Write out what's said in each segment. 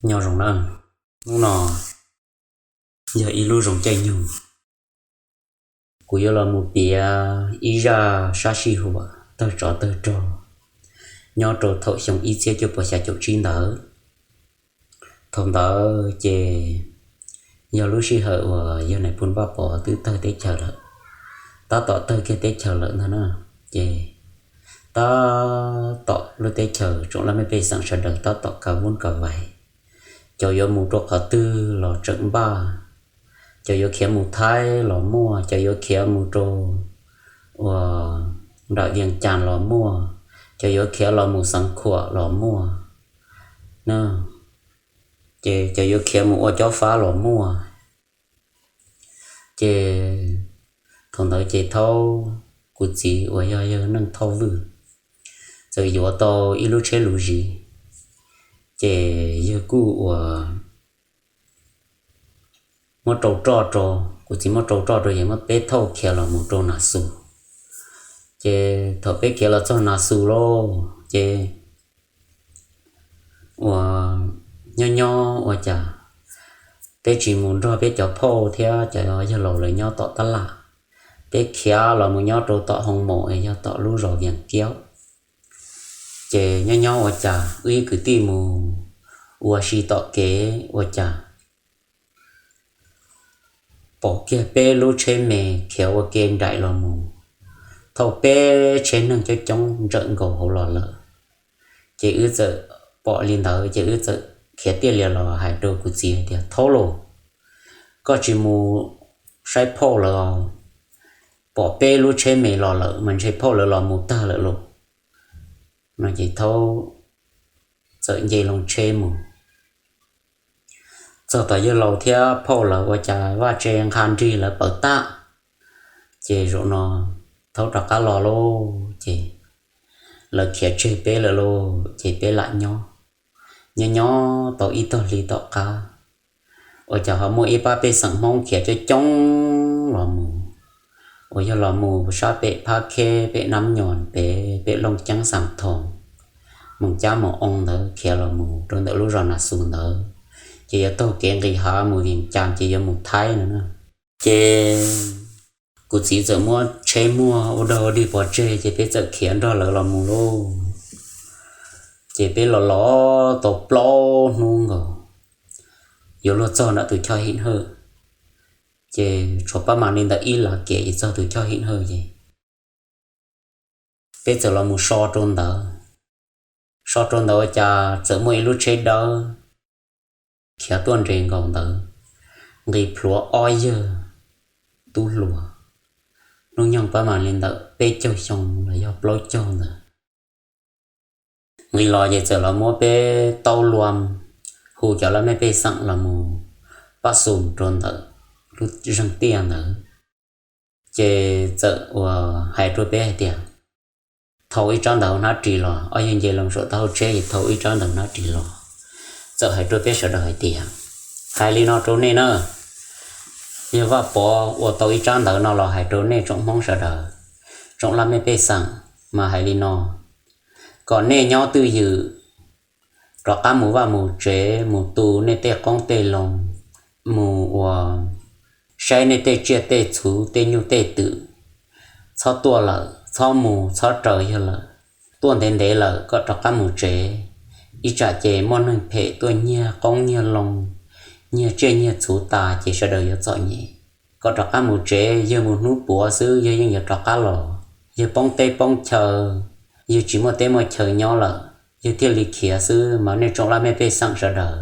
Nyob zoo na, hnub no yog ib lub zoo caij nyoog, kuv yuav los mus piav ib zaj sab sij huam tawg tsov tawg rog nyob rau thaum xyoo ib txhiab cuaj puas xya caum tsib ntawd. Thaum ntawd ces yog lub sij hawm uas yawg Nais Phoo Vaj Pov twb tawg teb chaws lawm, tab tom tawg kiag teb chaws lawm ntag na. Ces tab tom lub teb chaws tsoom laj mej pej xeem sawv daws tab tom kav vub kav vais, cov yuav mus rau qhov twg los tseem npaj, cov yuav khiav mus Thaib los muaj, cov yuav khiav mus rau uas nram Vias Cas los muaj, cov yuav khiav los mus Xeev Khuam los muaj, ces cov yuav khiav mus ua Cob Fab los muaj. Ces thaum ntawd ces thaum kuv txiv uas yog yawg Neej Thoj Vwj txawm yuav tau ib lub tsheb lus zis, ces yawg kuj uas muab rau roj rau, kuv txiv muab rau roj rau yawg, muab peb thauj khiav los mus rau Nas Xus. Ces thaum peb khiav los txog Nas Xus lauj, ces uas nyob nyob ua cas peb tsis mus nrog peb cov phauj thiab cov yawg laus lawv nyob tom tab laj, peb khiav los mus nyob rau tom hoo maum es yog tom lub zos Vias Kiab. Ces nyob nyob ua cas wb ib kwv tij mus ua si tom kev ua cas pom kiag peb lub tsheb me khiav ua ke nraim los mus, thauj peb tsheb neeg coob coob ntsawm nkaus hauv los lawm. Ces wb txawm pom li ntawd ces wb txawm khiav tiaj lias los hais rau kuv txiv hais tias, Thaub lauj, koj tsis mus saib phauj lawv os, pom peb lub tsheb me los lawm mas ntshe phauj lawv los mus tag lawm lauj. No ces Thaub txawm nce loo tsheb mus. Txog tom yawg laus thiab phauj lawv ua cas vaj tse nqha nrig lawv pawv tag, ces zaum no Thaub rov qab los lauj, ces lawv khiav tseg peb lawm lauj, ces peb lam nyob. Nyob nyob tau ib tog hli tom qab, ua cas ho muaj ib pab pej xeem Hmoob khiav coob coob los mus, uas yog los mus sab pem Phab Kheb, pem Nab Nyos, pem, pem Looj Ceeb, Xam Thoos, Moos Cab Moos Oo ntawd khiav los mus rau ntawm lub zos Nas Xus ntawd, ces yuav taug kev nqis hav mus Vias Cas ces yuav mus Thaib no na. Ces kuv txiv txawm muab tsheb muag ua dog ua dig pov tseg ces peb txawm khiav nrog lawv los mus lauj. Ces peb los los tau plaub hnub nkaus, yuav luag txog nram tus choj Him Hawj, ces tshuav pab mam li ntawm ib lav kev es txog tus choj Him Hawj ces peb txawm los mus so rau ntawd. So rau ntawd ua cas txawm muaj ib lub tsheb dawb khiav tuaj nres nkaus ntawd, nqis plhuav ob yawg tub hluas, hnub nyoog pab mam li ntawm peb caug xyoo los yog plaub caug ntawd. Nqis los ces txawm los muab peb taub lua, hu cov laj mej pej xeem los mus pab xum rau ntawm lub zeeg tiaj ntawd. Ces txawm uas hais rau peb hais tias, thau ib tsab ntawv hnab ris los, ob yawg nce loo saum taub hau tsheb es thau ib tsab ntawv hnab ris los, txawm hais rau peb sawv daws hais tias, hais li no rau nej na, yawg Vaj Pov ua tau ib tsab ntawv no los hais rau nej tsoom Hmoob sawv daws, tsoom laj mej pej xeem, mas hais li no, kom nej nyob twj ywm, rov qab mus vaj mus tsev, mus tu nej tej qoob tej loo, mus ua saib nej tej tsiaj tej txhu tej nyuj tej twm, txhob tuaj lawm, txhob mus, txhob raws yawg lawm. Tuaj ntev ntev lawm kom rov qab mus tsev, ib tsam ces muaj neeg phem tuaj nyiag qoob nyiag loo, nyiag tsiaj nyiag txhu tas ces sawv daws yuav txom nyem. Kom rov qab mus tsev, yawg mus hnub puav xwb yawg yeej yuav rov qab los. Yawg poob teb poob chaw, yawg tsis muaj teb muaj chaw nyob lawm, yawg thiaj li khiav xwb, mas nej tsoom laj mej pej xeem sawv daws,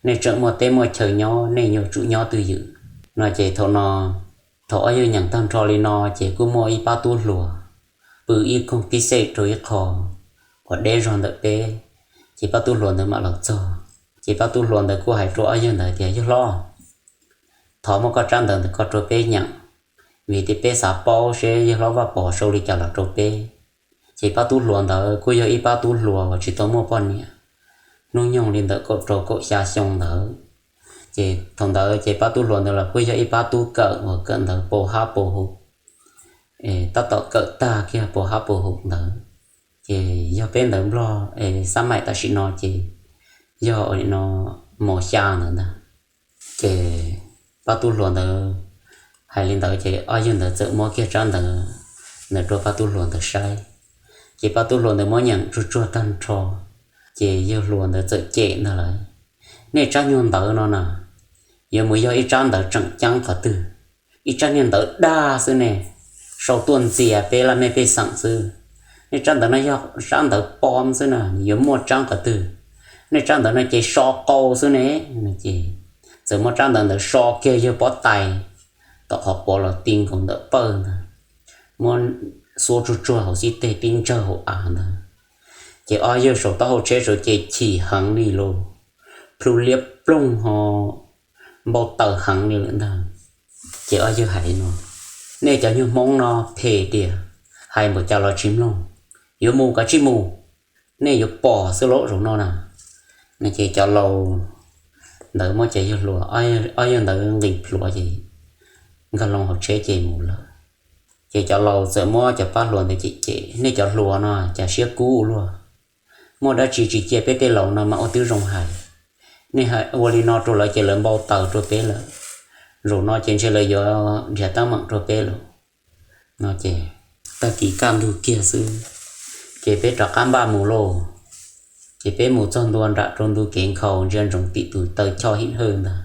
nej tseem muaj teb muaj chaw nyob, nej yuav tsum nyob twj ywm. No ces thaum no, thaum ob yawg nyeem tag nrho li no ces kuj muaj ib pab tub hluas pw ib koog pib xej rau ib qho uas deb zog ntawm peb, ces pab tub hluas ntawd mam los txog. Ces pab tub hluas ntawd kuj hais rau ob yawg ntawd tias, yawg hlob, thov muab koj tsab ntawv ntawm koj rau peb nyeem, vim tias peb xav paub seb yawg hlob Vaj Pov sau li cas los rau peb. Ces pab tub hluas ntawd kuj yog ib pab tub hluas uas tsis tau muaj poj niam, hnub nyoog li ntawm kaum rau kaum xya xyoo ntawd. Ces thaum ntawd ces pab tub hluas ntawd los kuj yog ib pab tub kawm uas kawm ntawv pau hab pau hum, tab tom kawm tag kiag pau hab pau hum ntawd. Ces yog peb ntawv Nplog es xab maim tam sim no ces yog no mos xya ntawd ntag. Ces pab tub hluas ntawd hais li ntawd ces ob yawg ntawd txawm muab kiag tsab ntawv ntawd rau pab tub hluas ntawd saib. Ces pab tub hluas ntawd muab nyeem tsuag tsuag tag nrho, ces yawg hluas ntawd txawm cem ntag lawm: Nej tsab nyuag ntawv no na, yuav mus yog ib tsab ntawv tseem ceeb qhov twg? Ib tsab niag ntawv dag xwb ne, sau tuaj ntxias peb laj mej pej xeem xwb. Nej tsab ntawv no yog tsab ntawv pom xwb na, yuav muaj tseeb qhov twg? Nej tsab ntawv no ces so qau xwb ne. Ces txawm muab tsab ntawv ntawd so kiag yawg pob tais tom qhov quav los ti nkaus ntawm pawg ntag, muab xuab tsuag tsuag hauv xib teg tib ntsawg hauv av ntag. Ces ob yawg saum taub hau tsheb saud ces chim heev li los, plhu liab ploog ho npau taws heev li lawm ntag. Ces ob yawg hais no: Nej cov nyuag Hmoob no phem tiag, hais npaum cas los tsis mloog, yuav mus kav tsij mus, nej yuav pom xwb lauj zaum no na. Ces cov laus ntawd muab cov yawg hluas, ob yawg ntawd nqis plhuav ces nkag loo hauv tsheb ces mus lawm. Ces cov laus txawm muab cov pab hluas ntawd cem cem: Nej cov hluas no cas siab kub ua luaj, muaj dab tsi tsis cia peb tej laus no mas ua twb zoo hais. Nej ua li no rau lawv ces lawv npau taws rau peb lawm. Zaum no ces ntshe lawv yuav nrhiav teeb meem rau peb lawm no ces tag kis kaj ntug kiag xwb, ces peb rov qab npaj mus lauj. Ces peb mus txog ntua nram rau ntu kev nkhaus ntsia ntsoov tim tus taw choj him hawj ntag.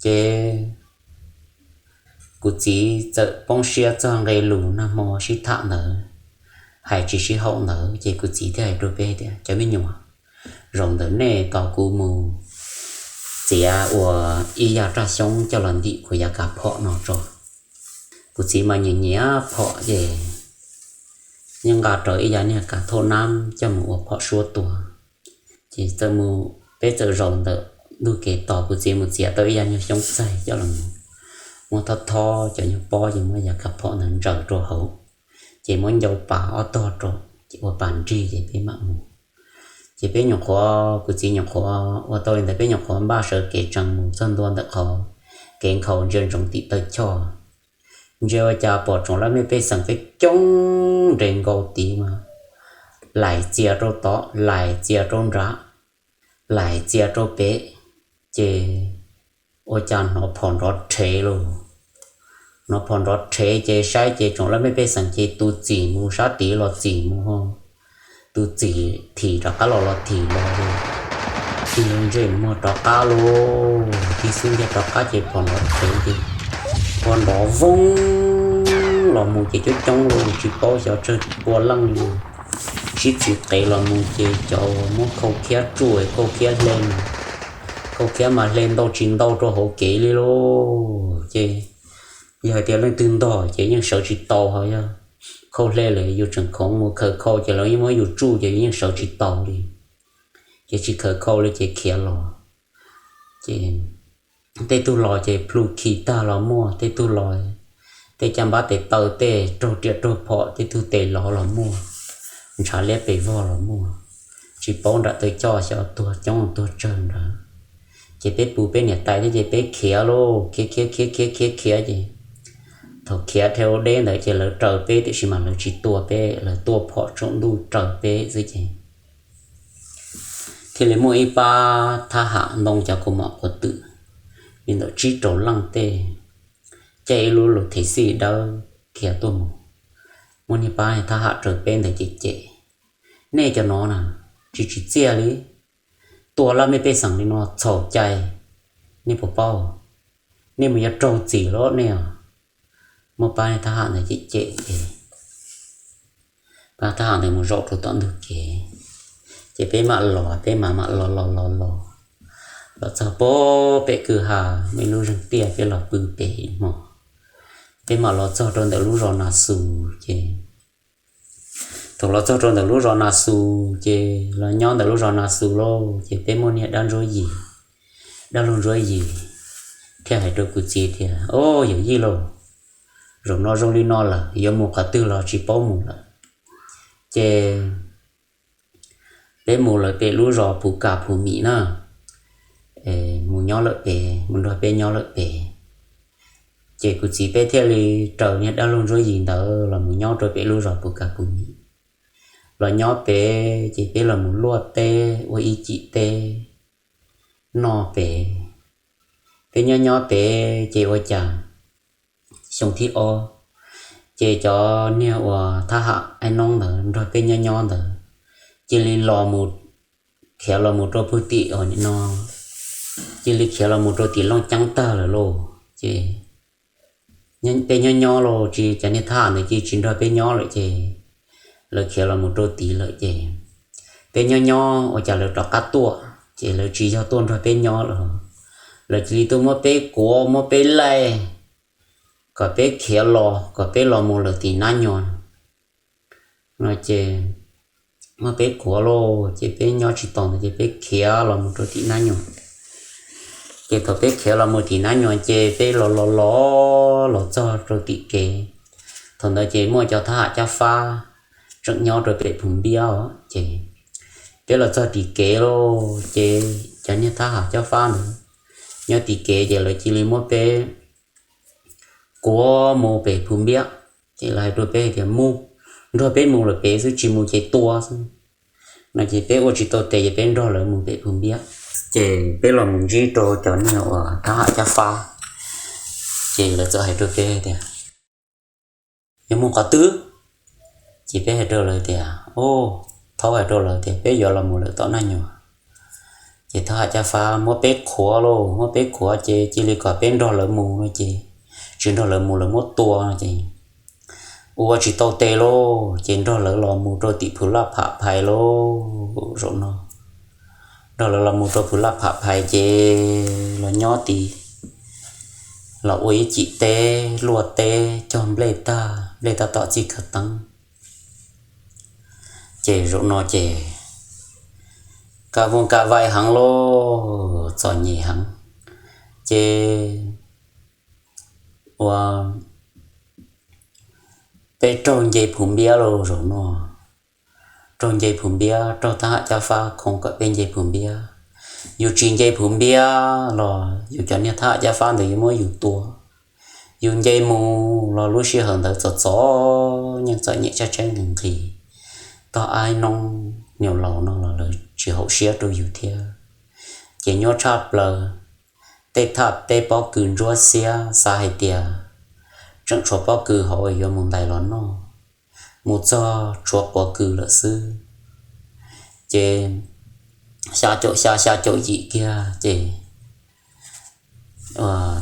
Ces kuv txiv txawm poob siab txog nqe lus nag hmo sib tham ntawd, hais tsis sib haum ntawd ces kuv txiv thiaj hais rau peb tias: Cov me nyuam, zaum ntawm nej tos kuv mus txiav ua ib yam raj xyoob coj los ntim kuv yav kav phom no tso. Kuv txiv mas nyiam nyiam phom ces yeej nqa rawv ib yav niag kav thauj nab coj mus ua phom suab tua. Ces txawm mus, peb txawm zaum ntawm ntug kev tos kuv txiv mus txiav tau ib yav nyuag xyoob txaig coj los mus, muab thob thob cov nyuag pob ces muab yav kav phom ntawd ntsaws rau hauv, ces muab ncau pas ob tog rau, ces ua pas nrig ces peb mam mus. Ces peb nyuam qhuav, kuv txiv nyuam qhuav ua tau li ntawd, peb nyuam qhuav npaj sawv kev tsees mus txog ntua ntawm qhov kev nkhaus ntsia ntsoov tim taw choj. Ntsia ua cas pom tsoom laj mej pej xeem tej coob nres nkaus tid mas, lais txias rau tod, lais txias rau nrad, lais txias rau pem, ces ua cas hnov phom nrov rhev lauj. Hnov phom nrov rhev ces saib ces tsoom laj mej pej xeem ces tus txim mus sab tid los txim mus ho, tus txim thim rov qab los los thim los, tig loo ntsej muag rov qab lauj. Tig xub ntiag rov qab ces phom nrov rhev ces ua nrov voog los mus ces coob coob lauj, tsis paub xyov tsawg pua leej li. Sib txiv qev los mus ces cov muab khau khiab tsuj khau khiab hle mas, khau khiab mas hle ntau tsis ntau rau hauv kev li lauj. Ces yog hais tias leej twg ntog ces yeej sawv tsis tau, ho yog khau hle lawm yus tseem khoov mus khaws khau ces lawv yeej muab yus tsuj ces yus yeej sawv tsis tau li. Ces tsis khaws khau li ces khiav los. Ces tej tug los ces plhu khi tag los muaj, tej tug los tej caj npab tes taw tej raug riam raug phom, tej tug tes lov los muaj, ntshav liab pes vog los muaj, tsis paub nram taw choj xyov tuag coob tuag tsawg nrad. Ces peb pw peb niam tais thiab ces peb khiav lauj, khiav khiav khiav khiav khiav khiav ces thaum khiav dhau deb ntawd ces lawv raws peb tiam sis mas lawv tsis tua peb, lawv tuaj phom tsaus ntuj raws peb xwb ces thiaj li muaj ib pab thab ham ntoo cov kaus mom quav twm li ntawm tsib rau leej tej, caij ib lub lus thev xij dawb khiav tuaj mus. Muaj niag pab thab ham raws peb ntawd ces cem: Nej cov no na, tsis tsim txiaj li, tua laj mej pej xeem li no txhaum cai, nej puas paub? Nej mus yuav raug txim lawm nej os. Muaj pab thab ham ntawd cem cem ces pab thab ham ntawd mus zaum rau tom ntug kev, ces peb mam los, peb mam mam los los los los, los txog pem kwj ha, muaj ib lub zeeg tiaj, peb los pw pem ib hmo. Peb mam los txog rau ntawm lub zos Nas Xus ces, thaum los txog rau ntawm lub zos Nas Xus ces los nyob ntawm lub zos Nas Xus lauj, ces peb muaj niag dab ntsuab yim, dab laug ntsuab yim thiaj hais rau kuv txiv tias: Au yawm yij lauj, zaum no zoo li no lawm, yuav mus qhov twg los tsis paub mus lawm. Ces peb mus lawm pem lub zos Pus Kas Pus Mim na, mus nyob lawm pem, mus nrog peb nyob lawm pem. Ces kuv txiv peb thiaj li raws niag dab laug ntsuab yim ntawd los mus nyob rau pem lub zos Pus Kas Pus Mim. Los nyob pem ces peb los mus luaj teb ua ib cim teb. noj pem. Peb nyob nyob pem ces ua cas xyoo thib ob, ces cov niag uas thab ham Aib Noob ntawd nrog peb nyob nyob ntawd, cia li los mus, khiav los mus rau pug tim uas nim no, cia li khiav los mus rau tim Looj Ceeb tag lawm lauj. Ces peb nyob nyob los tsis, cov niag thab ham ntawd cia tsis nrog peb nyob lawm ces lawv khiav los mus rau tid lawm ces peb nyob nyob ua cas lawv rov qab tuaj ces lawv tsis yog tuaj nrog peb nyob lawm, lawv cia li tuaj muab peb kuav muab peb laij kom peb khiav los, kom peb los mus lawm tim Nab Nyuas no ces muab peb kuav lauj, ces peb nyob tsis tau ntawd ces peb khiav los mus rau tim Nab Nyuas. Ces thaum peb khiav los mus tim Nab Nyuas ces peb los los los los txog rau tim kev. Thaum ntawd ces muaj cov thab ham Cab Fab tseem nyob rau pem Phu Npiab os, ces peb los txog tim kev lauj, ces cov niag thab ham Cab Fab ntawd nyob tim kev ces lawv cia li muab peb kuav mus pem Phu Npiab. Ces lawv hais rau peb hais tias mus, nrog peb mus lawm pem xwb, tsis mus ces tua xwb no ces peb ua tsis tau tes ces peb nrog lawv mus pem Phu Npiab. Ces peb los mus ntsib rau cov niag uas thab ham Cab Fab, ces lawv txawm hais rau peb tias yuav mus qhov twg? Ces peb hais rau lawv tias, o, thaub hais rau lawv tias peb yuav los mus lawm tom Nab Nyuas. Ces thab ham Cab Fab muab peb qhuav lauj, muab peb qhuav ces cia li kom peb nrog lawv mus no ces tsis nrog lawv mus lawv muab tua no ces ua tsis tau tes lauj, ces nrog lawv los mus rau tim Phu Laj Pham Phais lauj. Zaum no nrog lawv los mus rau Phu Laj Pham Phais ces los nyob tid, los ua ib cim teb luaj teb cog nplej tag, nplej tab tom txij kawg teeb. Ces zaum no ces ka vooj ka vaij heev lauj, txom nyem heev. Ces ua peb raug nce Phu Npiab lauj zaum no, raug nce Phu Npiab, raug thab ham Cab Fab khoo kom peb nce Phu Npiab. Yus tsis nce Phu Npiab los yus cov niag thab ham Cab Fab ntawd yuav muab yus tua. Yus nce mus los lub sij hawm ntawd txom txom nyem, txom nyem tshaib tshaib nqhis nqhis, tog ab noob niam laus no los lawv tsis haum siab rau yus thiab. Ces nyuaj tshaj plaws, tej thaj teb pob kws ntsuab xiab xav hais tias tseem tshuav pob kws hauv yuav mus ntais los noj, mus txog tshuav quav kws lawm xwb. Ces xya caum xya xya caum yim kiag ces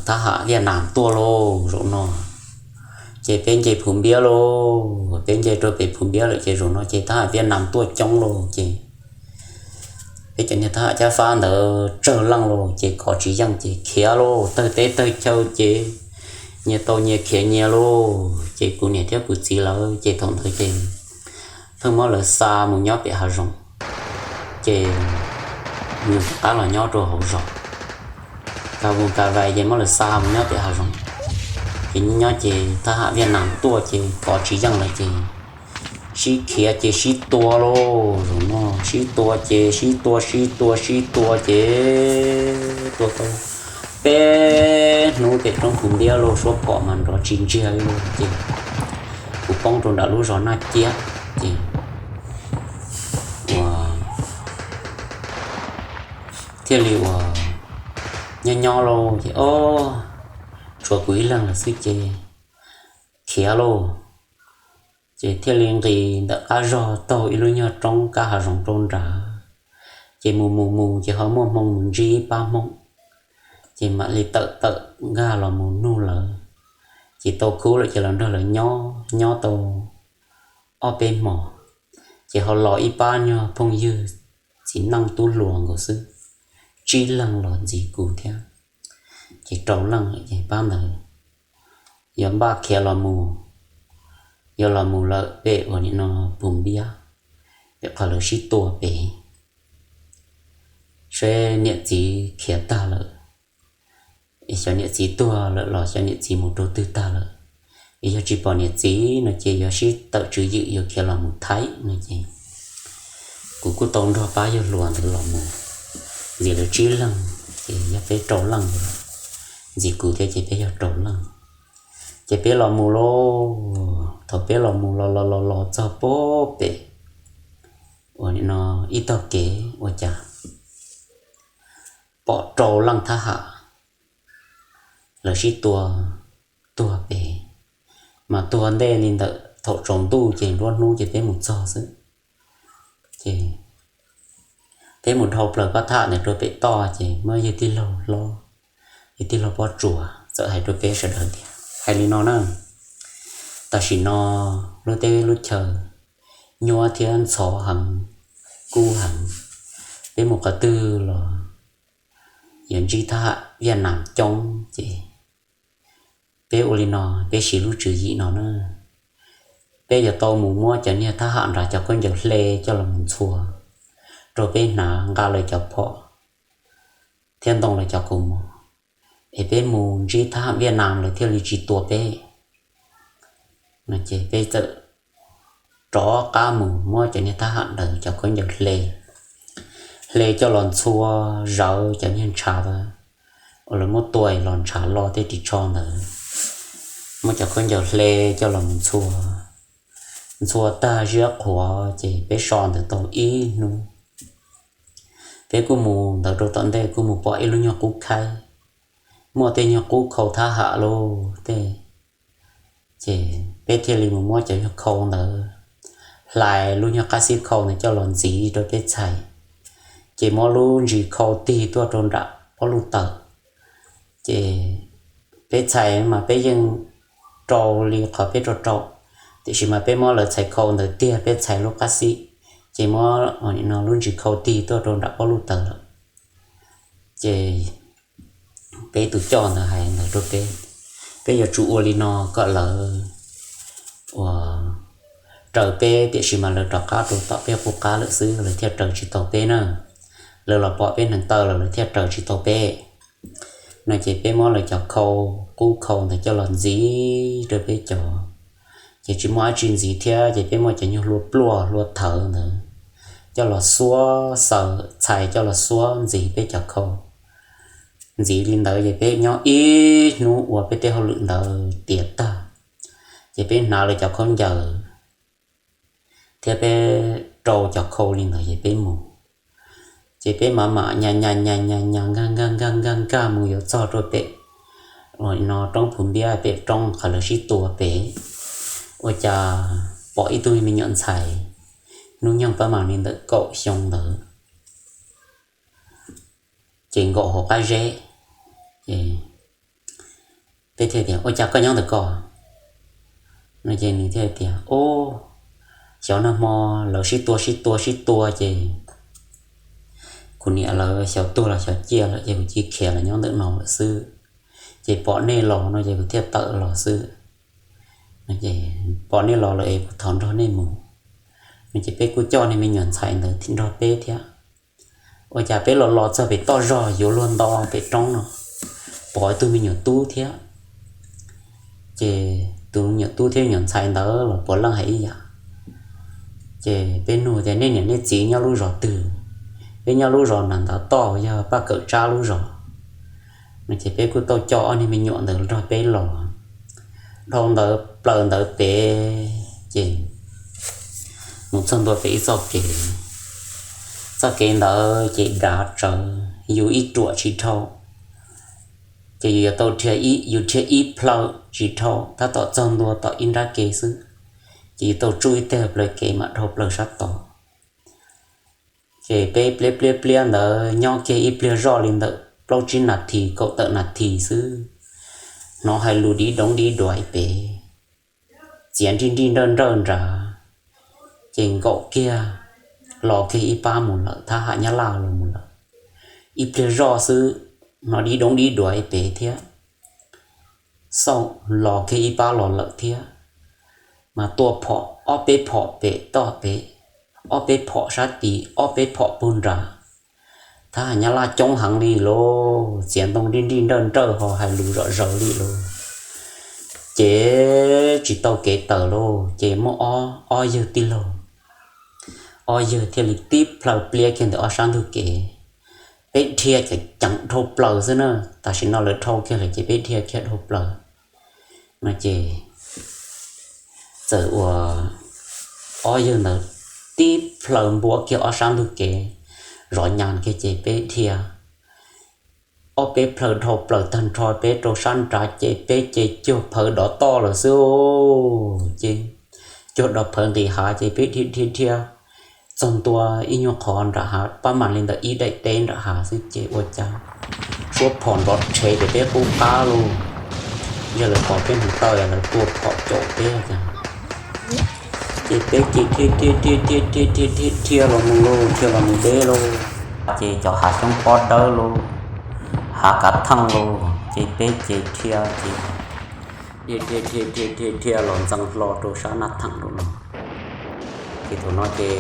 thab ham Viaj Nam tuaj lauj zaum no. Ces peb nce Phu Npiab lauj, peb nce rau pem Phu Npiab lawm ces zaum no ces thab ham Viaj Nam tuaj coob lauj ces peb cov niag thab ham Cab Fab ntawd tsawg leej lauj ces kov tsis yeej ces khiav lauj, tawg teb tawg chaw ces nyias tau nyias khiav nyias lauj. Ces kuv niam thiab kuv txiv lawv ces thaum ntawd ces pheej muab lawv xa mus nyob pem hav zoov, ces yus rov qab los nyob rau hauv zos. Ka vooj ka vaij ces muab lawv xa mus nyob pem hav zoov, ces nyob nyob ces thab ham Viaj Nam tuaj ces kov tsis yeej lawm ces sib khiav ces sib tua lauj. Zaum no sib tua ces sib tua sib tua sib tua ces tua tau peb hnub pem roob Phu Npiab lauj, suab phom mas nrov tsis ntsiag li lauj. Ces kuv poob rau nram lub zos Naj Ciab ces ua thiaj li ua nyob nyob lauj ces o, tshuav kuv ib leeg lawm xwb ces khiav lauj. Ces thiaj li nqis ntawm qab zog taug ib lub nyuag roob kab hav zoov rau nrad, ces mus mus mus ces ho muaj hmoo mus ntsib pab Hmoob, ces mam li tawm tawm nkag los mus nug lawv. Ces tau khub lawm ces los nrog lawv nyob nyob tau ob peb hmos, ces ho los ib pab nyuag phooj ywg txiv neej tub hluas nkaus xwb, tsib leeg los ntxiv kuv thiab, ces rau leej lawm ces pab ntawd yuav npaj khiav los mus, yuav los mus lawm pem uas nim no Phu Npiab, pem qhov lawv sib tua pem, seb niam txiv khiav tag lawm, es xyov niam txiv tuag lawm los xyov niam txiv mus rau twg tag lawm, es yog tsis pom niam txiv no ces yuav sib tawm tswv yim yuav khiav los mus Thaib no ces kuv kuj tau nrog pab yawg hluas ntawd los mus, ntxiv lawv tsib leeg, ces yog peb rau leej, ntxiv kuv thiab ces peb yog rau leej. Ces peb los mus lauj, thaum peb los mus los los los los txog pem uas nim no ib tog kev ua cas pom rau leej thab ham lawv sib tua tuag pem, mas tuag ntej li ntawm thaum tsaus ntuj ces nruab hnub ces peb mus txog xwb. Ces peb mus dhau plaws pab thab ham ntawd rau pem toj ces muaj yawg tij laug hlob, yawg tij laug Pob Tsuas txawm hais rau peb sawv daws tias, hais li no na, tam sim no lub teb lub chaw nyuaj thiab ntxhov heev, kub heev, peb mus qhov twg los yuav ntsib thab ham Viaj Nam coob ces peb ua li no, peb siv lub tswv yim no na, peb yuav tau mus muab cov niag thab ham nram cov khaub ncaws hle coj los mus ntxhua rau peb hnav nqa lawv cov phom thiab ntoo lawv cov kaus mom, es peb mus ntsib thab ham Viaj Nam lawv thiaj li tsis tua peb. No ces peb txawm rov qab mus muab cov niag thab ham ntawd cov khaub ncaws hle, hle coj los ntxhua zawv cov niag ntshav uas lawv muab tua los ntshav lo tej ris tsho ntawd, muab cov khaub ncaws hle coj los mus ntxhua, ntxhua tag ziab qhuav ces peb so ntawd tau ib hnub. Peb kuj mus ntawd rau tom ntej kuj mus pom ib lub nyuag qub khaib, muaj tej nyuag qub khau thab ham lauj tej. Ces peb thiaj li mus muab cov nyuag khau ntawd, hlais lub nyuag qab xib khau ntawd coj los ntxiv rau peb txhais, ces muab lub ntsis khau tig tuaj rau nram pob luj taws. Ces peb txhais mas peb yeej rau li qhov peb rau rau, tiam sis mas peb muab lawv txhais khau ntawd tiag peb txhais lub qab xib, ces muab lub ntsis khau tig tuaj rau nram pob luj taws lawm. Ces peb tus coj ntawd hais ntawd rau peb, peb yuav tsum ua li no kom lawv uas raws peb, tiam sis mas lawv rov qab rau tom peb qub qab lawm xwb lawv thiaj raws tsis tau peb na. Lawv los pom peb hneev taw los lawv thiaj raws tsis tau peb. No ces peb muab lawv cov khau, qub khau ntawd coj los ntxiv rau peb cov, ces tsis muaj dab tsi ntxiv thiab ces peb muab cov nyuag hlua pluaj hlua thawv ntawd coj los xuab xaws txhais coj los xuab ntxiv peb cov khau. Ntxiv li ntawd ces peb nyob ib hnub ua peb tej hauj lwm ntawd tiav tag, ces peb hnav lawv cov khaub ncaws thiab peb rau cov khau li ntawd ces peb mus. Ces peb mam mam nyas nyas nyas nyas nyas nkag nkag nkag nkag nkag mus yuav txog rau pem no roob Phu Npiab pem roob qhov lawv sib tua pem, ua cas pom ib tug me nyuam ntxhais hnub nyoog pab mam li ntawm kaum xyoo ntawd, ces nkaum hauv qab zeb. Ces peb thiaj tias, ua cas koj nyob ntawm ko? No ces nws thiaj tias, o, xyov nag hmo lawv sib tua sib tua sib tua ces kuv niam lawv xyov tuag los xyov ciaj lawm ces kuv cia khiav los nyob ntawm no lawm xwb. Ces pom nej los no ces kuv thiaj tawm los xwb. Pom nej los lawm es kuv thov nrog nej mus. No ces peb kuj coj niag me nyuam ntxhais ntawd nrog peb thiab. Ua cas peb los los txog pem toj zog yuav luag nto pem roob no, pom ib tug me nyuam tub thiab. Ces tus nyuam tub thiab nyuam ntxhais ntawd los puav leej hais ib yam. Ces peb nug tias, nej niam nej txiv nyob lub zos twg? Peb nyob lub zos nram ntav toj, yog Paj Kawm Tsab lub zos. No ces peb kuj tau coj ob niag me nyuam ntawd nrog peb los dhau ntawd plaws ntawd pem, ces mus txog ntua pem ib txoj kev. Txoj kev ntawd ces dav tsawv, yus ib ruam tsis dhau, ces yus yuav tau dhia, yus dhia ib plhaw tsis dhau, tab tom txog ntua tom ib nrab kev xwb, ces yus tau tsuj ib teg plaws kev mam dhau plaws sab tod. Ces peb pliab pliab pliab ntawd nyob kiag ib pliag zoj li ntawm plaub tsib nas this kaum tawm nas this xwb, hnov hais lus dib doov dib duav pem, txiav nrij nrij nrawj nrawj nrad, ces nkaum kiag los kiag ib pab mus lawm, thab ham Nyab Laj los mus lawm. Ib pliag zoj xwb, hnov dib doov dib duav pem thiab, xauj los kiag ib pab los lawm thiab, mas tua phom ob peb phom pem toj pem, ob peb phom sab tid, ob peb phom puag nrad. Thab ham Nyab Laj coob heev li lauj, txiav ntoo nrij nrij nrawj nrawj ho hais lus zom zaws li lauj. Ces tsis tau kev tawm lauj, ces muaj ob yawg tij laug, ob yawg thiaj li tib plhaw pliab kiag ntawm ob sab ntug kev. Peb dhia ceev ceev dhau plaws xwb na, tam sim no lawv dhau kiag lawm ces peb dhia kiag dhau plaws. No ces txawm ua ob yawg ntawd tib plhaw npuab kiag ob sab ntug kev, zov nyas kiag ces peb dhia ob peb plhaw dhau plaws tag nrho peb rau sab nrad ces peb ces cuag phawv dov toj lawm xwb. Ces cuag dov phawv nqis hav ces peb dhia dhia dhia txog ntua ib nyuag qhov nram hav pab mam li ntawm ib daim teb nram hav xwb ces ua cas suab phom nrov rhe ces peb qub qab lauj. Yog lawv pom peb hneev taw lawv tua phom caum peb cas. Ces peb ces dhia dhia dhia dhia dhia dhia dhia los mus lauj, dhia los mus deb lauj. Ces cov hav xyoob pob dawb lauj, hav kav theej lauj, ces peb ces dhia ces dhia dhia dhia dhia dhia los ntxeev hlo rau sab Naj Theem lawm no. Ces thaum no ces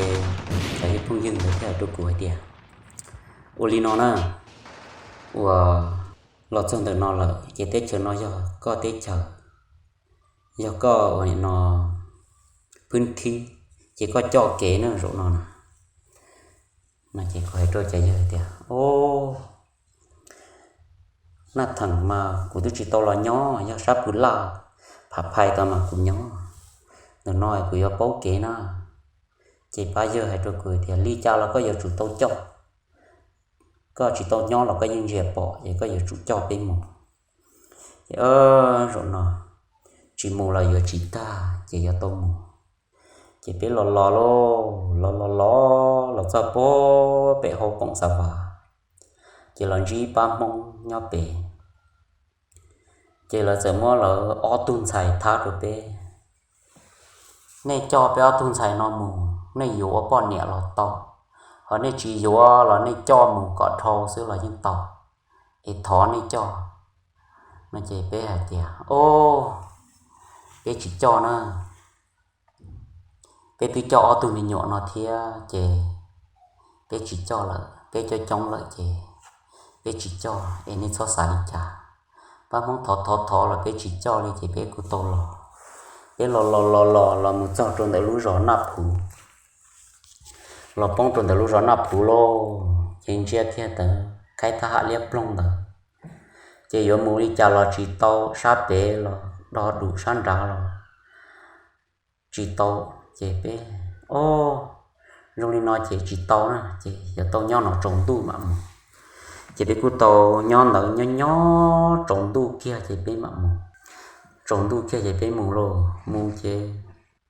cov phooj ywg ntawd thiaj hais rau kuv hais tias, ua li no na, uas los txog ntawm no lawm ces teb chaws no yog koj teb chaws, yog koj ua li no pwb thib, ces koj coj kev na zaum no na. No ces kuv hais rau cov yawg tias, o, Naj Theem mas kuv twb tsis tau los nyob, yog sab Pw Laj, Phav Phais tod mas kuv nyob, ntawm no kuv yuav paub kev na. Ces pab yawg hais rau kuv tias li cas los koj yuav tsum tau coj, koj tsis tau nyob los koj yeej ntsia pom ces koj yuav tsum coj peb mus. Ces zaum no tsis mus los yuav tsis tag ces yuav tau mus. Ces peb los los lauj, los los los los txog pem hauv Koom Xa Vas, ces los ntsib pab Hmoob nyob pem. Ces lawv txawm muab lawv ob tug ntxhais thab rau peb, nej coj peb ob tug ntxhais no mus, nej yuav ua poj niam los tau, ho nej tsis yuav los nej coj mus kom dhau xwb los yeej tau, es thov nej coj. No ces peb hais tias, o, peb tsis coj na, peb twb coj ob tug me nyuam no thiab ces peb tsis coj lawm, peb coob coob lawm ces peb tsis coj es nej txhob xav li cas. Pab Hmoob thov thov thov los peb tsis coj li ces peb kuj tau los. Peb los los los los los mus txog rau ntawm lub zos Naj Phuv. Los poob rau ntawm lub zos Naj Phuv lauj, ces ntsia kiag ntawd khaib thab ham liab ploog ntawd, ces yuav mus li cas los tsis tau, sab pem los do dum sab nrad los tsis tau. Ces peb, o, zoo li no ces tsis tau na, ces yuav tau nyob no tsaus ntuj mam mus. Ces peb kuj tau nyob ntawd nyob nyob tsaus ntuj kiag ces peb mam mus. Tsaus ntuj kiag ces peb mus lauj, mus ces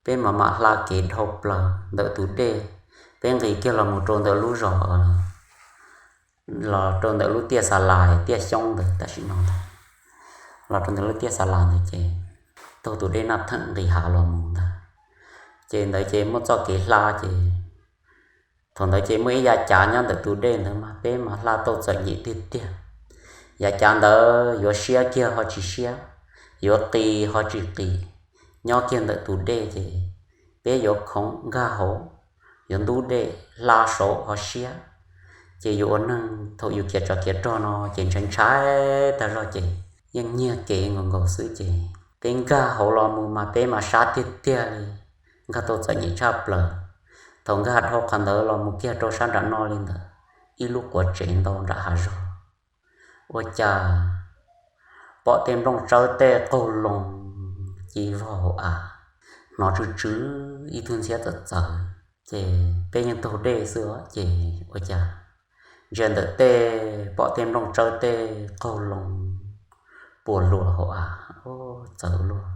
peb mam mam hla kev dhau plaws ntawm tus dej. Peb nqis kiag los mus rau ntawm lub zos, los rau ntawm lub tiaj Xa Las, tiaj Xyoob ntawd tam sim no ntag. Los rau ntawm lub tiaj Xa Las ntawd ces taug tus dej Naj Theem nqis hav los mus ntag. Ces ntawd ces muaj txoj kev hla ces thaum ntawd ces muaj ib yav cav nyob ntawm tus dej ntawd mas peb mas hla tau txom nyem tiag tiag. Yav cav ntawd yuav siab kiag ho tsis siab, yuav qis ho tsis qis, nyob kiag ntawm tus dej ces peb yuav khoov nkag hauv, yuav ntub dej hla saud ho siab. Ces yus ua neeg thaum yus khiav tsov khiav rog no ces ntshai ntshai tag zog ces yeej nyiag kev nkaus nkaus xwb ces peb nkag hauv los mus mas peb mas sab tiag tiag li, nkag tau txom nyem tshaj plaws. Thaum nkag dhau qhov ntawd los mus kiag rau sab nram no li ntawd, ib lub quav tsev ntau nram hav zog, ua cas pom tej nplooj tsawb tej qaug loo ci vog hauv av, hnov tsw tsw ib tug ntxhiab txawv txawv. Ces peb yeej taug dej xwb os, ces ua cas ntsia ntawm tej pom tej nplooj tsawb tej qaug loo puas luas hauv av, txawv luag,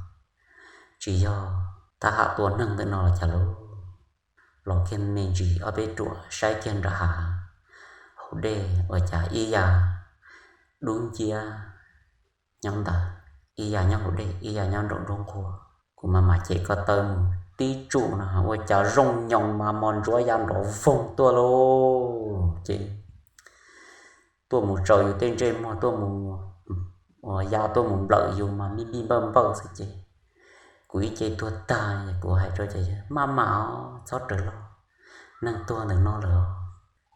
tsis yog thab ham tua neeg ntawm no los cas lauj. Los kiag me ntsis ob peb ruam saib kiag nram hav hauv dej ua cas ib yam dub nciab nyob ntawd, ib yam nyob hauv dej ib yam nyob nraum nruab nqhuab. Kuv mam mam cem ko taw mus tib tsum no ua cas zoo nyoos mas mos ntsuav ya nrov voog tuaj lauj. Ces tuaj mus tsaws yus tej ntsej muag, tuaj mus, uas ya tuaj mus nplawm yus mas mij mij npawj npawj xwb ces kuv ib ce tuag tag, kuv hais rau cov yawg, maj mam os, txhob rawm los, neeg tuag ntawm no lawm os.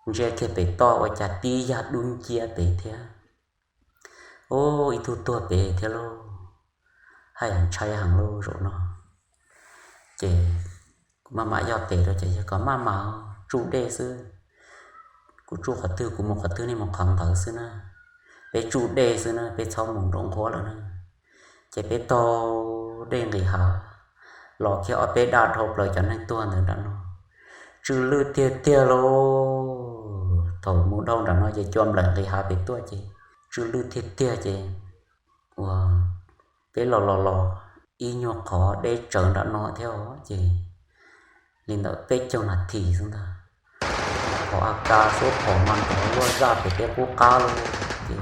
Ntsia kiag pem toj ua cas tib yam dub nciab pem thiab. Ub, ib tug tuag pem thiab lauj, haj yam ntshai heev lauj zaum no. Ces kuv maj mam yoj tes rau cov yawg kom maj mam tsuj dej xwb, kuv tsuj qhov twg kuv mus qhov twg nej mus qhov ntawd xwb na, peb tsuj dej xwb na, peb txhob mus nraum nqhuab lawm na. Ces peb taug dej nqis hav los kiag ob peb daj dhau plaws cov neeg tuag ntawd nram no, tsw lwj tiag tiag lauj. Thaum mus dhau nram no ces cua nplawm nqis hav pem tuaj ces tsw tsw lwj tiag tiag ces uas peb los los los ib nyuag qhov deb tsawv nram no thiab ces li ntawm peb caug nas this xwb ntag, qhov a ka suab phom mas nrov luaj zaj pem peb qub qab lawm ces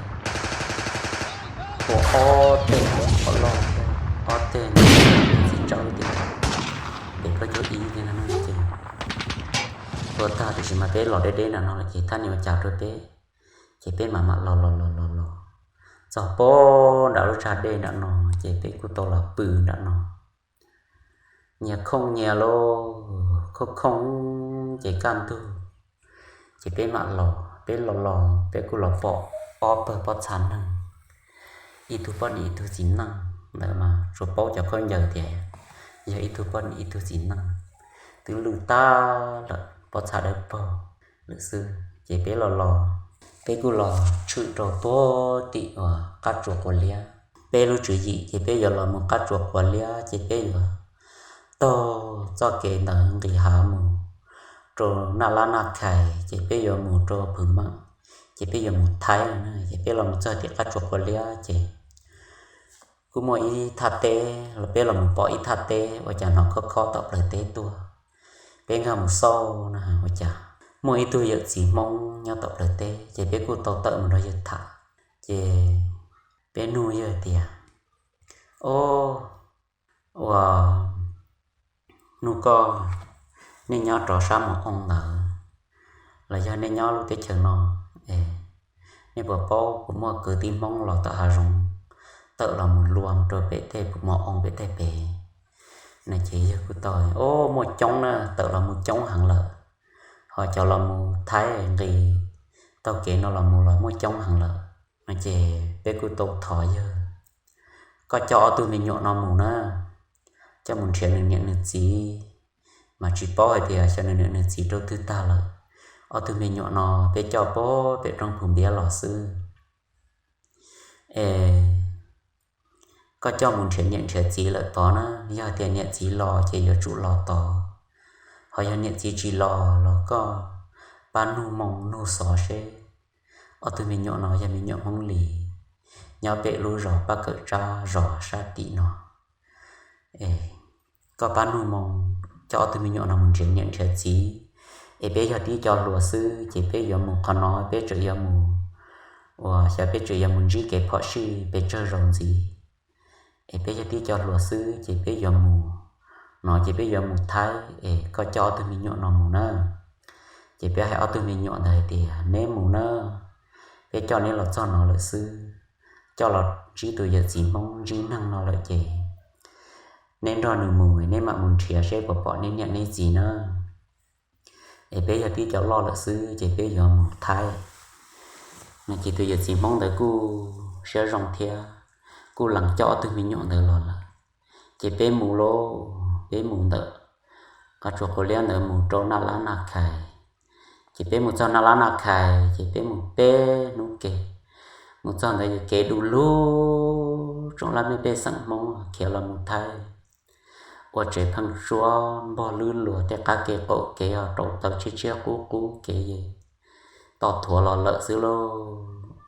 tua ob teg qhov loj, ob teg txiv tsawb tias pem plaub caug ib thiab no ces tua tag tiam sis mas peb los deb deb nram no lawm ces thaj ni ua cas rau peb ces peb mam mam los los los los los txog pem nram lub tsag dej nram no ces peb kuj tau los pw nram no. Nyias khooj nyias los khooj khooj ces kaj ntug ces peb mam los, peb los los peb kuj los pom ob pawg pob txha neeg, ib tug poj niam ib tug txiv neej ntawd mas tsuas paub cov khaub ncaws tias yog ib tug poj niam ib tug txiv neej, twb lwj tag lawm pob txha dawb paug lawm xwb ces peb los los peb kuj los tshwm rau tuag tim uas qab tsuas quav liab. Peb lub tswv yim ces peb yuav los mus qab tsuas quav liab ces peb yuav taug txoj kev ntawd nqis hav mus rau Naj Lab Naj Khais ces peb yuav mus rau Phwv Meem ces peb yuav mus Thaib no ces peb los mus txog tim qab tsuas quav liab ces kuj muaj ib thaj teb los peb los mus pom ib thaj teb ua cas hnov khob khob tom plawv teb tuaj. Peb nkag mus xauj no ua cas muaj ib tug yawm txiv Hmoob nyob tom plawv teb ces peb kuj tau tawm mus nrog yawg tham ces peb nug yawg tias, Ob, ua, nug koj, nej nyob rau sab Mos Oo ntawd los yog nej nyob lub teb chaws no es nej puas paub puas muaj kwv tij Hmoob los tom hav zoov tawm los mus luas rau pem tej Mos Oo pem tej pem? No ces yawg kuj tau, Ob, muaj coob na, tawm los mus coob heev lawm, ho cov los mus Thaib nqis taug kev no los mus los muaj coob heev lawm. No ces peb kuj tau thov yawg, Koj coj ob tug me nyuam no mus na, coj mus nrhiav nws niam nws txiv, mas tsis paub hais tias xyov nws niam nws txiv rau twg tag lawm. Ob tug me nyuam no peb coj pem roob Phu Npiab los xwb es koj coj mus nrhiav niam nrhiav txiv lawm tod na, yog tias niam txiv los ces yuav tsum los tod, ho yog niam txiv tsis los los koj pab nug moo nug xov seb ob tug me nyuam no yog me nyuam Hmoob li, nyob pem lub zos Paj Kawm Tsab zos sab tim no. Koj pab nug moo coj ob tug me nyuam no mus nrhiav niam nrhiav txiv, es peb yog tib co hluas xwb ces peb yuav mus qhov no peb tseem yuav mus, uas xyov peb tseem yuav mus ntsib kev phom sij pes tsawg zaus ntxiv, es peb yog tib co hluas xwb ces peb yuav mus, no ces peb yuav mus Thaib es koj coj ob tug me nyuam no mus na. Ces peb hais ob tug me nyuam ntawd hais tias, Neb mus na, peb coj neb los txog no lawm xwb, coj los ntsib tus yawm txiv Hmoob ntsib neeg no lawm ces neb nrog nws mus, neb mam mus nrhiav seb puas pom neb niam neb txiv na, es peb yog tib co loj lawm xwb ces peb yuav mus Thaib. No ces tus yawm txiv Hmoob ntawd kuj siab zoo thiab, kuj lees coj ob tug me nyuam ntawd los lawm. Ces peb mus lauj, peb mus ntawm qab tsuas quav liab ntawd mus rau Naj Lab Naj Khais. Ces peb mus txog Naj Lab Naj Khais ces peb mus peb hnub ke, mus txog ntawd yog kev du lug, tsoom laj mej pej xeem Hmoob khiav los mus Thaib, ua tsev pheeb suab npog lwb luas tej qab ke qaum kev os, rau taw tshiab tshiab qub qub kev, to thuav los lawm xwb lauj.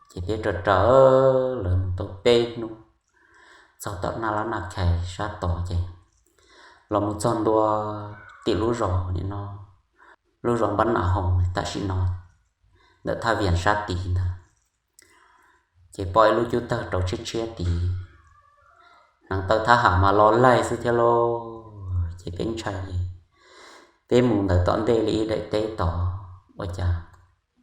Ces peb raws raws lawv mus tau peb hnub, txog tom Naj Lab Naj Khais sab tod ces los mus txog ntua tim lub zos nim no, lub zos Npab Nam Hoos tam sim no, ntawm thaj Vias sab tid ntag. Ces pom ib lub cub tawg rau tshiab tshiab tid, hneev taw thab ham mas los laig xwb thiab lauj. Ces peb ntshai, peb mus ntawd tom ntej li ib daim teb tod ua cas.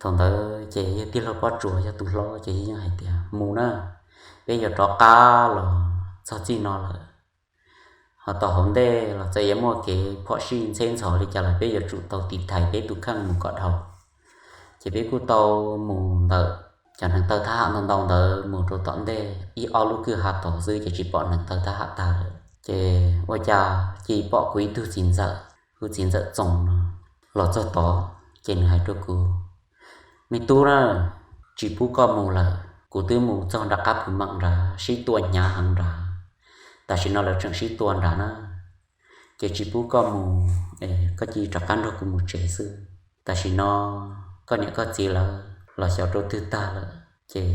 Thaum ntawd ces yog tij laug Pob Tsuas yog tus hlob ces yeej hais tias, Mus na, peb yuav rov qab los txog txij no lawm. Ho tom hauv ntej los txawm yuav muaj kev phom sij ntxheb ntxhov li cas los peb yuav tsum tau tiv thaiv peb tus kheej mus kom dhau. Ces peb kuj tau mus ntawm cov hneev taw thab ham ntau ntau ntawd mus rau tom ntej ib ob lub kwj ha tod xwb ces tsis pom hneev taw thab ham tag lawm. Ces ua cas cia li pom kuv ib tug txiv ntxawm, kuv txiv ntxawm Txoos no los txog tod ces nws hais rau kuv, Me tub na, tsis pub koj mus lawm, kuv twb mus txog nram qab Phu Meem nrad sib tua hnyav heev nrad, tam sim no lawv tseem sib tua nrad na. Ces tsis pub koj mus, koj cia li rov qab nrog kuv mus tsev xwb. Tam sim no koj niam koj txiv lawv los xyov rau twg tag lawm, ces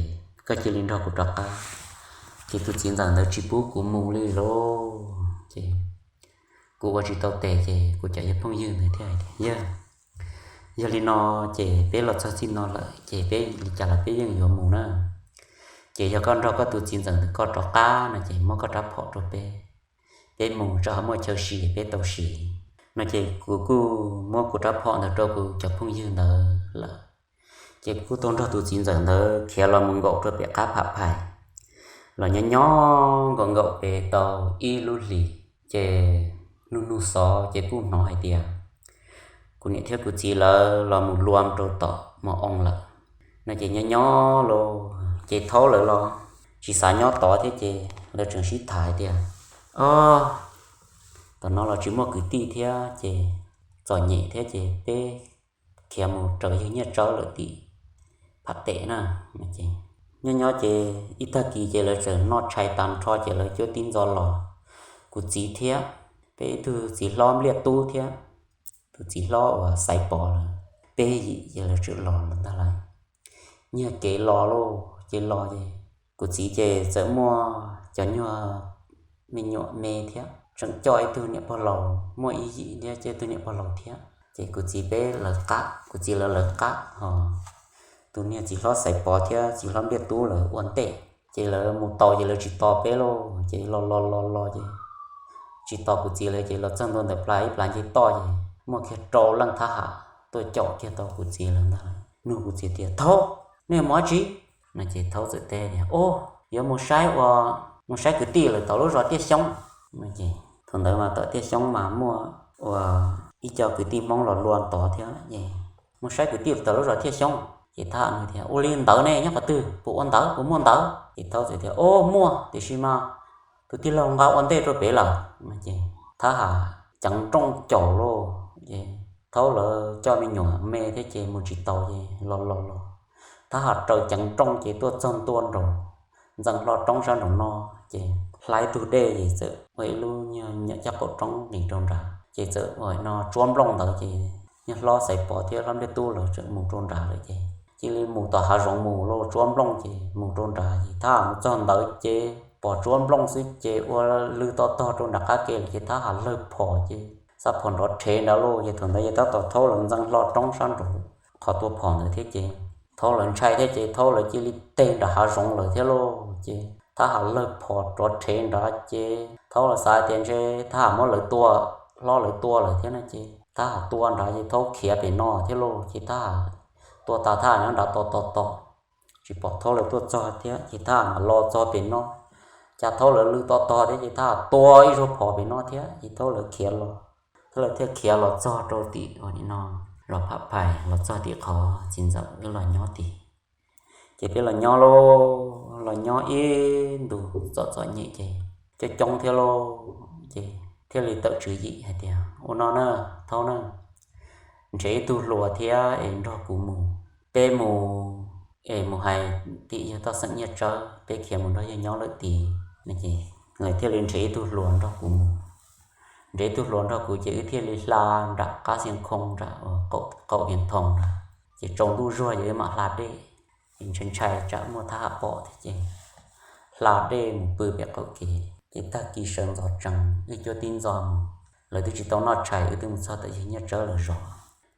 koj cia li nrog kuv rov qab. Ces tus txiv ntxawm ntawd tsis pub kuv mus li lauj. Ces kuv ua tsis tau tes ces kuv cov yawg phooj ywg ntawd thiaj hais tias, yawg, yog li no ces peb los txog txij no lawm ces peb li cas los peb yeej yuav mus na. Ces yog koj nrog koj tus txiv ntxawm ntawd koj rov qab no ces muab koj rab phom rau peb, peb mus tso ho muaj chaw siv peb tau siv. No ces kuv kuj muab kuv rab phom ntawd rau kuv cov phooj ywg ntawd lawm. Ces kuv kuj tau nrog tus txiv ntxawm ntawd khiav los mus nkaum rau pem qab Pham Phais, los nyob nyob nkaum nkaum pem tau ib lub hlis, ces nug nug xov ces kuj hnov hais tias kuv niam thiab kuv txiv lawv los mus luam rau tom mos oo lawm. No ces nyob nyob los ces Thaub lawv los tsis xav nyob tod thiab ces lawv tseem sib tham hais tias, o, tam no los tsis muaj kwv tij thiab ces txom nyem thiab ces peb khiav mus raws yawg Nyiaj Tsawb lawm tim Pham Tes na. Nyob nyob ces ib tag kis ces lawv tseem noj tshais tag nrho ces lawv cuab tib ntxo los, kuv txiv thiab peb ib tug txiv hlob Npliaj Tub thiab tus txiv hlob uas Xaiv Pov lawm, peb yim ces lawv tseem los lawm ntag lauj. Nyiag kev los lauj ces los ces kuv txiv ces txawm muaj cov nyuag me nyuam me thiab tseem coj ib tug niam pog laus, muaj ib yim thiab coj ib tug niam pog laus thiab ces kuv txiv peb lawv qab, kuv txiv lawv lawv qab ho tus niag txiv hlob Xaiv Pov thiab txiv hlob Npliaj Tub lawv ua ntej ces lawv mus tau ces lawv tsis tos peb lauj ces los los los los ces tsis tos kuv txiv lawv ces los txog ntua ntawm plas ib plas nce toj ces muaj kiag rau leej thab ham tuaj caum kiag tau kuv txiv lawv ntag. Nug kuv txiv tias, Thaub, nej mus dab tsi? No ces Thaub txawm teb tias, o, yuav mus saib ua, mus saib kwv tij lawm tom lub zos Tiaj Xyoob. Thaum ntawd mas tom Tiaj Xyoob mas muaj ua ib co kwv tij Hmoob los luam tod thiab ces mus saib kwv tij lawm tom lub zos Tiaj Xyoob. Ces thab ham tias, ua li ntawd ne nyob qhov twg? Puas ua ntawv, puas muaj ntawv? Ces Thaub txawm tias, o, muaj, tiam sis mas tus tij laug nqa ua ntej rau pem lawm. Ces thab ham ceev nrooj caum lauj ces Thaub lawv coj me nyuam me thiab ces mus tsis taus ces los los los thab ham raws ceev nrooj ces tuaj txog ntua nraum ntxeev hlo roob sab nraum no ces hla ib tug dej ces txawm ua ib lub nyuag nyuam caj qaum roob nqis rau nrad ces txawm ua no tsuab nplooj ntawd ces niag hlob Xaiv Pov thiab hlob Npliaj Tub lawv txawm mus rau nrad lawm ces cia li mus tom hav zoov mus lauj, tsuab nplooj ces mus rau nrad ces thab ham mus txog ntawd ces pom tsuab nplooj xwb ces ua lw to tog rau nram qab ke lawm ces thab ham lawg phom ces xa phom nrov rhev nrad lauj ces thaum ntawd yog tab tom Thaub lawv ntxeev hlo roob sab nraud qhov tua phom ntawd thiab ces Thaub lawv ntshai thiab ces Thaub lawv cia li teg nram hav zoov lawm thiab lauj ces thab ham lawg phom rov rhev nrad ces Thaub lawv xav tias ntshe thab ham muab lawv tua, hlob lawv tua lawm thiab no ces thab ham tua nrad ces Thaub khiav pem no thiab lauj ces thab ham tua tas thab ham nyob nrad tos tos tos tsis pom Thaub lawv tuaj txog thiab ces thab ham mam los txog pem no, cas Thaub lawv lw to tog thiab ces thab ham tua ib zaug phom pem no thiab ces Thaub lawv khiav los, Thaub lawv thiaj khiav los txog rau tim no zos Pham Phais los txog tim qhov txiv ntxawm wb los nyob tid. Ces peb los nyob lauj, los nyob ib ntus txom txom nyem ces coob coob thiab lauj ces thiaj li tawm tswv yim hais tias ua no na, Thaub na, nrhiav ib tug hluas thiab es nrog kuv mus, peb mus es mus hais tim yawg Toj Xeem Nyiaj Tsawb, peb khiav mus nrog yawg nyob lawm tid. Lawv thiaj li nrhiav ib tug hluas nrog kuv mus, nrhiav ib tug hluas nrog kuv ces wb thiaj li hla nram qab Xia Khoo nram qaum Vias Thoo nrad, ces tsaus ntuj zuag ces wb mam hla dej, ces ntshai ntshai tsam muaj thab ham pom thiab ces hla dej mus pw pem qaum kev ces tag kis sawv ntxov tsees wb cuab tib ntxo mus, lawv twb tsis tau noj tshais wb twb mus txog tom yawg Nyiaj Tsawb lawv zos.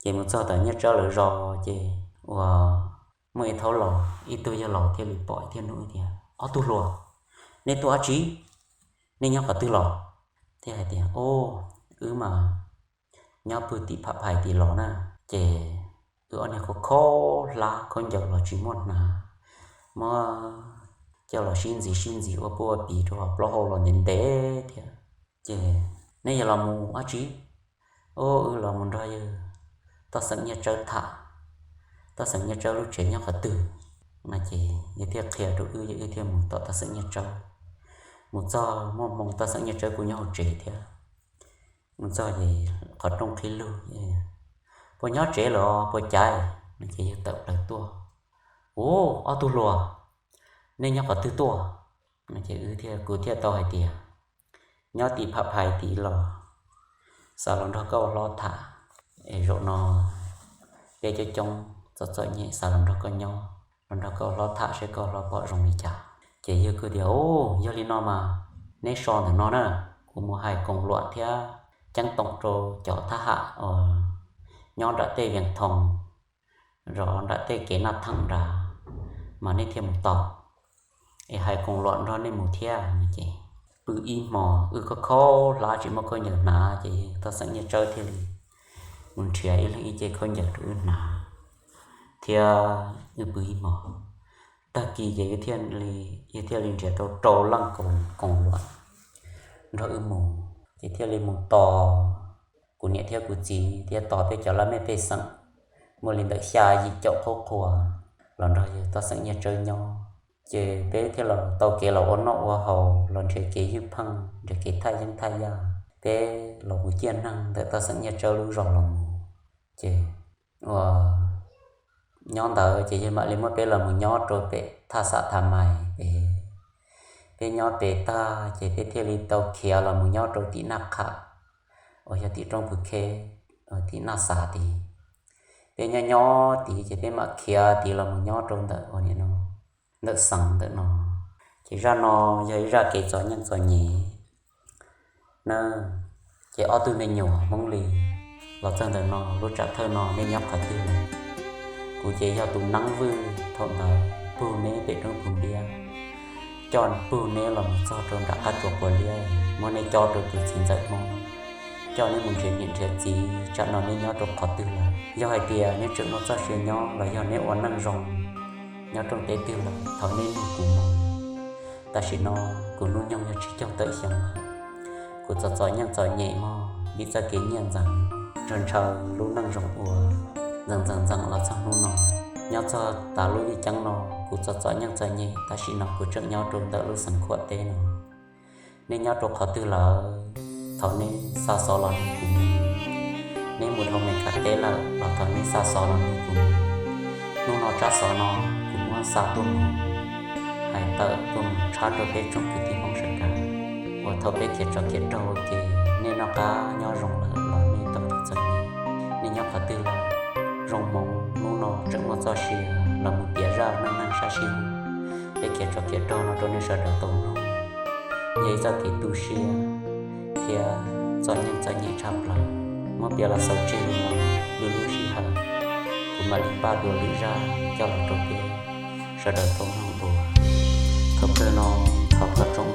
Ces mus txog tom Nyiaj Tsawb lawv zos ces ua muaj ib thaub laus ib tug yawg laus thiaj li pom thiaj nug tias, ob tug hluas, nej tuaj dab tsi? Nej nyob qhov twg los? Thiaj hais tias, o, wb mas nyob pw tim Pham Phais tim los na, ces wb ob niag khaub khaub hlab khaub ncaws los tsis muaj hnav, muab coj los sib ntxiv sib ntxiv ua puj ua piv rau hauv plaub hau los ntev ntev thiab. Ces nej yog los mus dab tsi? O, wb los mus nrog yawg Toj Xeem Nyiaj Tsawb tham, Toj Xeem Nyiaj Tsawb lub tsev nyob qhov twg no ces yawg thiaj qhia rau wb, wb thiaj mus tom Toj Xeem Nyiaj Tsawb. Mus txog muaj hmoo Toj Xeem Nyiaj Tsawb kuj nyob hauv tsev thiab. Mus txog ces qhov rooj qhib lug, puas nyob tsev lawm os, puas caiv no ces yawg tawm plaws tuaj, u, ob tug hluas, nej nyob qhov twg tuaj? No ces wb thiaj, kuv thiaj tau hais tias, nyob tim Pham Phais tid los, xav los nrog koj ua hlob tham, es zaum no peb coob coob txom txom nyem xav los nrog koj nyob. los nrog koj hlob tham seb koj hlob pom zoo li cas. Ces yawg kuj tias, Ub, yog li no mas neb so ntawm no na, kuv mus hais koom luam thiab ceeb toom rau cov thab ham uas nyob nram tej Vias Thoos, zov nram tej kev Naj Theem nrad, mas nej thiaj mus tau. Es hais koom luam nrog nej mus thiab no ces pw ib hmos wb khob khob hlab tsis muaj khaub ncaws hnav, ces Toj Xeem Nyiaj Tsawb thiaj li mus nrhiav ib leeg ib ce khaub ncaws rau wb hnav thiab wb pw ib hmos. Tag kis ces yawg thiaj li nrhiav tau rau leej koom luam nrog wb mus, ces thiaj li mus tos kuv niam thiab kuv txiv thiab tos peb cov laj mej pej xeem muaj li ntawm xya yim caum qub qhua los nrog yawg Toj Xeem Nyiaj Tsawb nyob. Ces peb thiaj los tau kev los ua noj ua haus, los nrhiav kev ywj pheej, nrhiav kev thaj yeeb thaj yaj, peb los mus ciaj neeg ntawm Toj Xeem Nyiaj Tsawb lub zos los mus. Ces ua nyob ntawd ces yawg mam li muab peb los mus nyob rau pem thaj xam Tha Mais pem. Peb nyob pem tag ces peb thiaj li tau khiav los mus nyob rau tim Naj Qham uas yog tim roob Pus Kheb, tim Naj Xav tid. Peb nyob nyob tid ces peb mam khiav tid los mus nyob rau ntawm ua ni no, ntawm Xeev ntawm no. Ces zaj no yog ib zaj kev txom nyem txom nyem na. Ces ob tug me nyuam Hmoob Lis los txog ntawm no, lub tsam thawj no nej nyob qhov twg lawm? Kuv ces yog tus neeb vwj thaum ntawd pug neb pem roob Pus Npiab, coj pug neb los mus txog rau nram qab tsuas Quav Liab, muab neb cob rau tus txiv ntxawm Hmoob, coj neb mus nrhiav niam nrhiav txiv, tsam no neb nyob rau qhov twg lawm? Yog hais tias neb tseem muaj txoj sia nyob los yog neb ua neej zoo nyob rooj teb twg lawm, thov neb nug kuv mus. Tam sim no kuv hnub nyoog yog tsib caug tawm xyoo lawm. Kuv txom txom nyem txom nyem mog, vim txoj kev nyiaj ntxeev ntshaw ntshaw lub neej zoo ua ntxeem ntxeem ntxeem los txog hnub no. Nyob txog tas lub vij ceeb no, kuv txom txom nyem txom nyem, tam sim no kuv tseem nyob rau ntawm lub xeev Khuam teb no. Neb nyob rau qhov twg lawm, thov neb xa xov los nug kuv mus. Neb mus dhau Mes Kas teb lawm los thov neb xa xov los nug kuv mus. Hnub no tsab xov no kuv muab xa tuaj mus, hais tawm tuaj mus tshab rau peb tsoom kwv tij Hmoob sawv daws uas thaum peb khiav tsov khiav rog ua ke, nej noj qab nyob zoo lawm los nej tau txom nyem. Nej nyob qhov twg lawm? Zoo hmoov hnub no tseem muaj txoj sia los mus piav zaj neej neeg sab sib huv peb khiav tsov khiav rog no rau nej sawv daws tau mloog. Yog ib txoj kev tu siab thiab txom nyem txom nyem tshaj plaws. Muab piav los xaus tseg li no, lwm lub sij hawm kuv mam li npaj dua lwm zaj coj los rau peb sawv daws tau mloog dua. Thaum kawg no thov kom tsoom